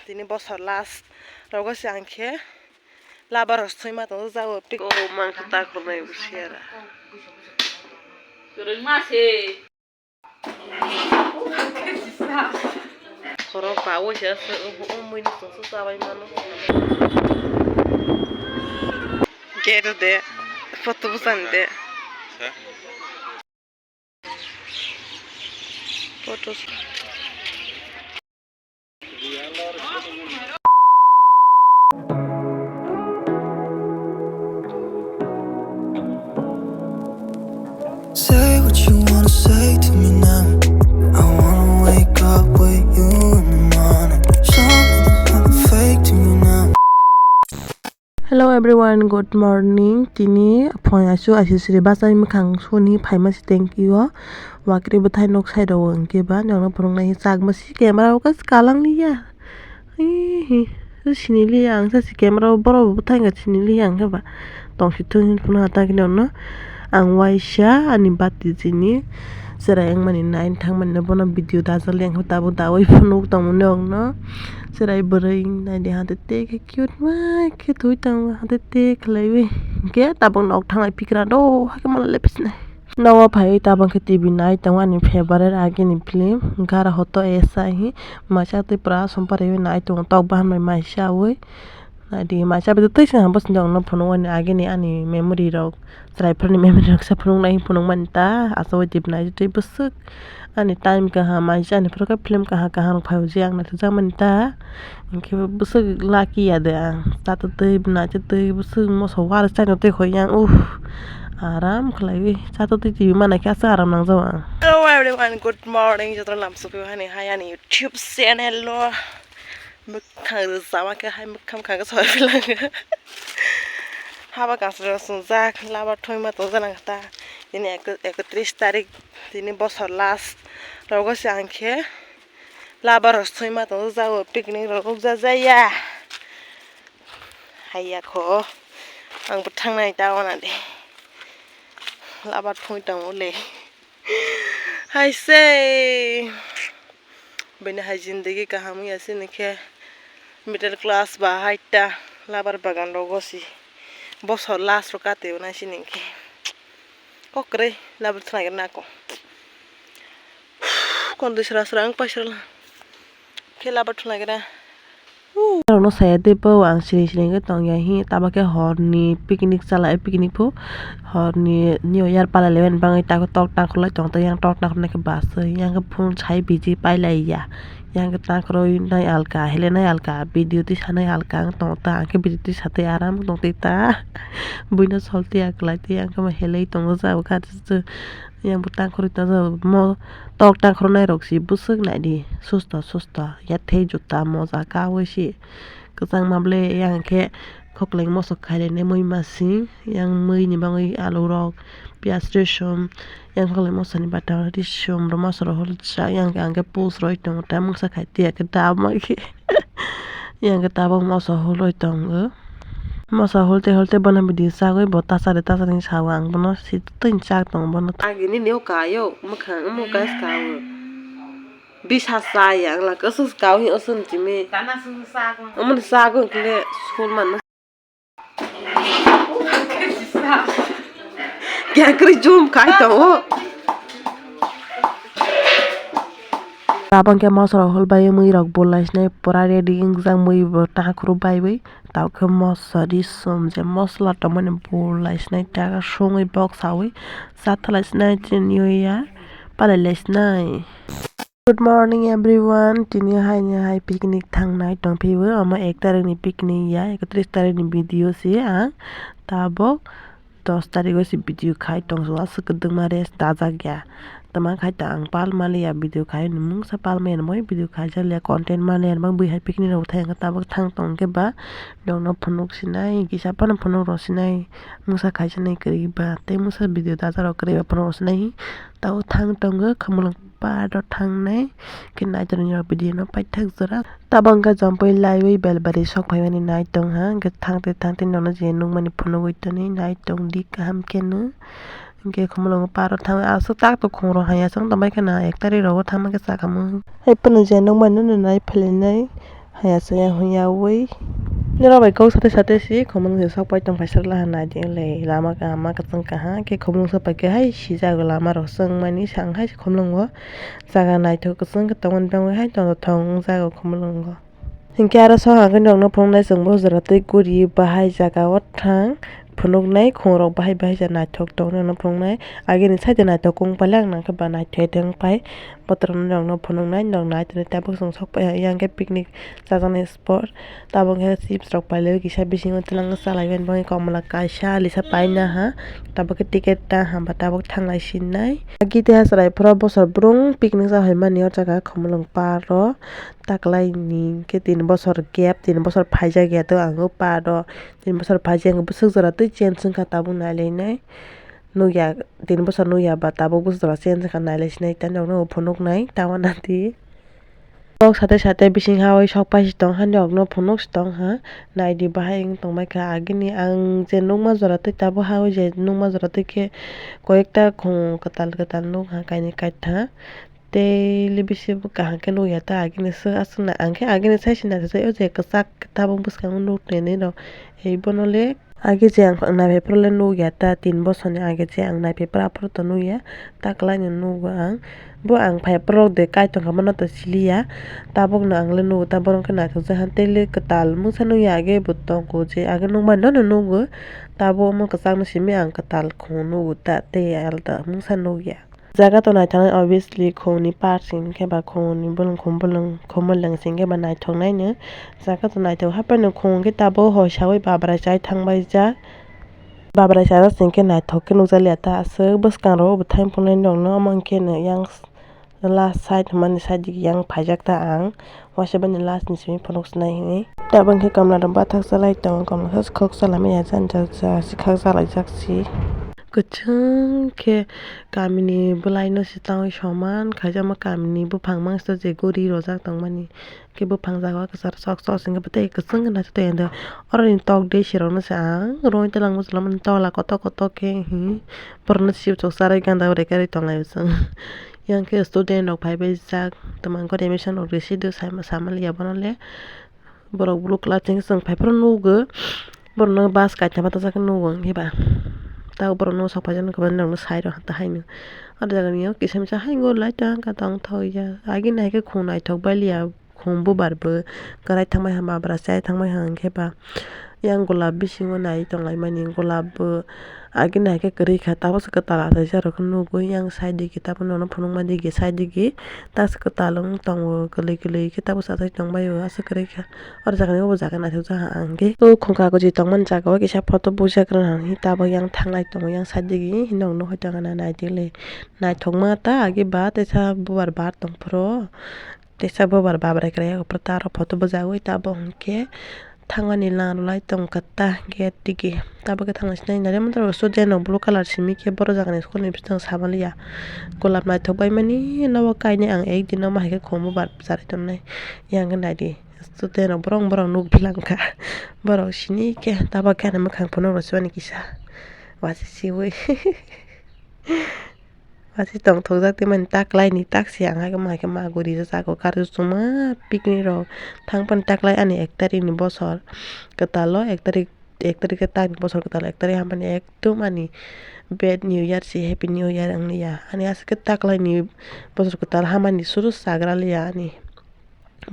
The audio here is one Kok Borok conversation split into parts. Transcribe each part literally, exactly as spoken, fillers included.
Tini bosor last rogo se ang khe labar rok soi ma tongo jabo pik. O mangkha takhornai bo sera. Kwrwngma se. Khoro bawo se se o o mui ni songso chabai mano. Gate de photo busan de. Photo. Say what you wanna say to me now. I wanna wake up with you in the morning. Something happened fake to me now. Hello everyone, good morning. Tini phone asu asu sri bachai mwkhang suni phaima si thank you. Wakri bwthai nok side o hwnkhe ba nokno phunuknai chakma si camera o kalang liya. Hihi, sini liya ang sa si camera o borok bo bwthai wngkha sini liya ang khe ba. Tongsi thung hin phunukha ta khe nokno. Ang waisa ani bati chini cherai wngmani nine thangmani bono video dajak liya ang khe tabuk dawi phunuk tongmani nokno. Cherai bwrwi naidi hante te khe cute ma khe twi tongo hante te khlaiwi hwnkhe tabuk nok thanglai phikra do hakhe mala lephisnai. Nogo phaiwi tabuk khe T V nai tongo ani favorite agini film Gara Hoto Esa hi masa twi pura sompari nai tongo tok bahan bai mai sawi. Naidi masa bwtwi twi se ham bwswk nokno phunukmani agini ani memory rok. Chwrai phuruni memory rok se phunuknai phunukmani ta, aswk tip nai twi bwswk ani time kaham, aisa ani phuru khe film kaham kaham rok phai o je ang naithokjakmani ta, hinkhe bwswk lucky ya de ang, cha twi twi nai twi twi bwswk moso war chai no twi khoi yang, uff, aram khlaiwi cha twi twi twi manai khe aswk aram nangjago ang. Hello everyone, good morning, jotono lamsok phaiwi hani hai ani YouTube channel o. Mwkhang rwchapma khe hai mwkhang mwkhang khe soi phailanga. Haba kasra swngjak, labar thwima tongjanang khe ta. Tini ek-, ekotris tarik, tini bosor last rogo se ang khe labar rok soi ma tongjago, picnic rok nukjak jaya. Haiya kho, ang bo thangnai ta wana de. Labar thwi tongo le. Hai se. Bini hai jindagi kaham wngya sini khe middle class ba hai ta labar bagan rogo si bosor last ro kate o nai sini khe kok kwrwi labar thwnai nako kon dui sra sra ang paisra khe labar thwnai gra. Norokno saya tei bo ang sini sini khe tongya hi tamo khe horni picnic chalai picnic pho horni new year palai laimani bagwi tabuk tok tangkhorlai tong tei yang tok tangkhornai khe bus yang khe phone sai biji pailaiya yang khe tangkhorwi nai alka helenai alka video twi sanai alka ang tong ta ang khe video twi satwi aram tong twi ta buino sol twi aklai tei yang khe helai tongo jabo kha yang bo tangkhorwi tongo mo tok tangkhornai rok si bwswk naidi susto susto yathai juta moja kawi si. Kwchangma ble yang khe khokleng mosok khailene mui masing yang mui ni bagwi alu rok piyaj risum yang khokleng mosok ni bata risum rw mosok rok hol jak yang khe ang khe post roi tongo ta mungsa khai tiya khe dab ma khe yang khe tabuk mosok hol roi tongo mosok hol te hol te bono bidi sagwi bo tasa de tasa de sao ang bono si twi chak tongo bono. Agini neo kayo mwkhang omo guys kao. Bisa sa ya, ang la kwswk kau hi osun chimi. Tana sung sa ko. Omo sa ko kle school man. Kya kri jum khai to o. Tabang khe mosra hol bai mui rok bolai sinai pura ready wngjak mui bo takhro bai bai. Tabuk khe mosari sum je mosla tongmani bolai sinai ta songwi bok sawi chathalai sinai chini ya palai lai sinai. Good morning everyone, tini hai ni hai picnic thangnai tongphio, omo ek tarikni picnic ya, ekatris tarikni video se ang tabok dos tariko se video khai tongso aswk kwdwkma rest dajak ya, tama khai ta ang pal maliya video khai mungsa pal maya moi video khai jaliya content maliya bang bui hai picnic rok thai tabok thang tong khe ba nokno phunuk sinai kisa phano phunuk rw sinai mungsa khai sinai kwrwi ba tei mungsa video dajak rok kwrwi ba phunuk rw sinai tabok thang tongo khumulwng. Paro thangnai khe naitok ni video no paithak jora. Tabang khe jompoi laiwi belbari sok phaimani nai tongha, hwnkhe thangte thangte nono je nukmani phunugwi toni nai tongdi kaham kheno. Hwnkhe khumulwngo paro thangwi aswk tak tok khungrok hai aswk tongbai kheno, ek tarik rogo thangma khe chakhamwi. Hai phano je nukmani no nai phailainai. Haya se ya hung ya ui. Nirok bai kok sate sate si khumulwng se sok pai tong paisarla ha nai di le lama kaham ma kwchwng kaha khe khumulwng se pai khe hai sijago lama rok chwng mani sang hai se khumulwng o jaga naithok kwchwng khe tongmani bagwi hai tongthok wng jago khumulwng o. Hinkhe aro sok hangkhe nokno phunuknai chwng bo jora twi guri bahai jaga o thang phunuknai khungrok bahai bahai ja naithok tongmani phunuknai agini side naithok wng pailak nangkhe ba naithok wng pai. Botrok nokno phunuknai, nok nai tonwi tabuk chwng sok phaiya, yang khe picnic chajaknai spot. Tabuk khe chips rok pailaiwi kisa bisingo twlangwi chalaiwi, bangwi komla kaisa lisa paina ha. Tabuk khe ticket ta hamba tabuk thanglai sinai. Agite ha chwrai phuru bosor brung picnic chahaimani o jaga Khumulwng park o. Taklaini khe tin bosor gap, tin bosor phaijak ya to ang o park o. Tin bosor phaijak, ang bwswk jora twi change wngkha tabuk nailainai. Nukya, tin bosor nukya ba tabuk bwswk jora change wngkha nailai sinai tei nokno phunuknai ta uanadi. Kok sate sate bising ha oi sok pai si tong ha nokno phunuk si tong ha. Naidi bahai wng tongmai kha agini ang je nukma jora tei tabuk ha oi je nukma jora tei khe koyekta khung kwtal kwtal nuk ha kainwi kaitha. Tei le bisi bo kaham khe nukya ta agini swk aswk na ang khe agini sai se naithothai o je kwchak tabuk bwskango nuk tongnairok. Ei bono le age je ang naiphai phuru le nukya ta tin bosor ni age je ang naiphai phuru aphuru to nukya ta kwlai no nugo ang. Bo ang phai phuru de kai tongkha mano to siliya tabuk no ang le nugo ta borok khe naithokjak han tei le kwtal mungsa nukya age bo tongo je age nukmani no nugo tabuk omo kwchak no simi ang kwtal khung nugo ta tei alda mungsa nukya. Jaga to naithoknai obviously khungni park se hinkhe ba khungni bolong khum bolong khum bolong se hinkhe ba naithoknaino jaga to naithok haphano khung hinkhe tabuk hoi sawi babrai chai thangbai jak babrai chajak se hinkhe naithok khe nukjakliya ta aswk bwskango bo thang phunuknai nokno omo hinkhe yang last side hwnmani side digi yang phaijak ta ang. Waisa bini last ni simi phunuk sinai hwnwi. Tabuk khe kamla rok bathak chalai tongo, kamla khe khok chalai manya jani jak jak si khak chalaijak si. Kwchwng khe kamini bwlai no se tangwi soman khaijak ma kamini buphang mangso je guri rojak tongmani khe buphang jaga o kwchar sok sok singkhe tei kwchwng khe naisik tongya oro ni tok de sirok no se ang roi twlang mujula mani tola kotor kotor khe hi borok no sibisok charwi ganda reka rwi tonglai o chwng. Yang khe student rok phaibai jak, twmang khe admission rok risi do, sama, sama liya bono le. Borok blue colour chini chwng phaiphuru nugo, borokno bus kaisa ma tongsa khe nugo wngkhe ba. Tabuk borokno sok phaijak nukha, borokno side o ta haino. O jaga ni o kisa misa haino light o wngkha tongthok ya. Agini hai khe khum naithok bai liya, khum bubar bo kwrai thangbai ha, babra chai thangbai ha, hwnkhe ba. Yang golap bisingo nai tonglaimani, golap bo agini hai khe kwrwi kha, tabukhe kwtal achaijak rok nugwi yang side digi tabukhe nono phunukma digi side digi taso kwtal wng tongo, kwlwi kwlwi khe tabukhe achai tongbaio, aswk kwrwi kha. Oro jaga ni obo jaga naithok jak ang khe, o khum kagoji tongmani jaga o kisa photo bujak rwna hinwi tabuk yang thanglai tongo yang side digi hinwi nukgwi tongo naitile naithokma ta agi ba teisa bubar bar tongphuru. Teisa bubar babrai kwrwi abo pore ta aro photo bwjagwi tabuk hwnkhe thangmani lama rwlai tongo kwtal gate digi. Tabuk khe thangna sinai nai student rok blue colour simi khe borok jagani school ni bising sama liya. Golap naithok bai mani nobo kainwi ang ek din omo hai khe khum bubar bwcharwi tonnai. Yang khe naidi student rok borok borok nuk phi lang kha. Borok sini khe tabuk khe ani mwkhang phunuk rw sibani kisa wachi siwi. Wachi tongthok jak tei mani taklaini taksi ang hai khe ma hai khe ma guri rijak o kar chuma picnic rok thang phano taklai ani ek tarik ni bosor kwtal o ek tarik ek tarik khe tak ni bosor kwtal ek tarik hammani ekdom ani bad new year se happy new year wng ya ani aswk khe taklaini bosor kwtal hammani suru chagra liya ani.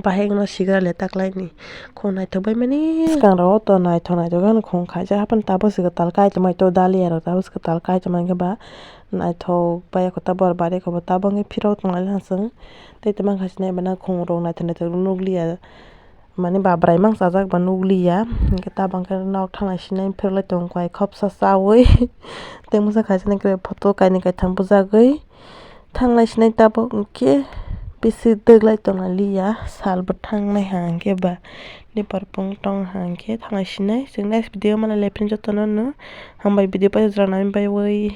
Bahai wngno sigra le taklaini khum naithok bai mani. Swkang rok o to naithok naithok khe khum khaijak haphano tabuk se kwtal kai tongmani to daliya rok tabuk se kwtal kai tongmani khe ba naithok bai khe tabuk bari khe bo tabuk wngkhe phirok tonglai chwng tei tongma khe sinai bana khum rok naithok naithok nukliya mani babrai mang chajak ba nukliya hinkhe tabuk khe nok thang nai sinai phirok lai tongo koi khopsa chawi tei masa khaisani photo kainwi kaitham bujagwi. Thanglai sinai tabuk hwnkhe bisi twglai tongna liya sal bo thangnai ha hwnkhe ba nipor pung tong ha hwnkhe thanglai sinai chwng next video malai lai phini jotono no hambai video paijak nai baiwi.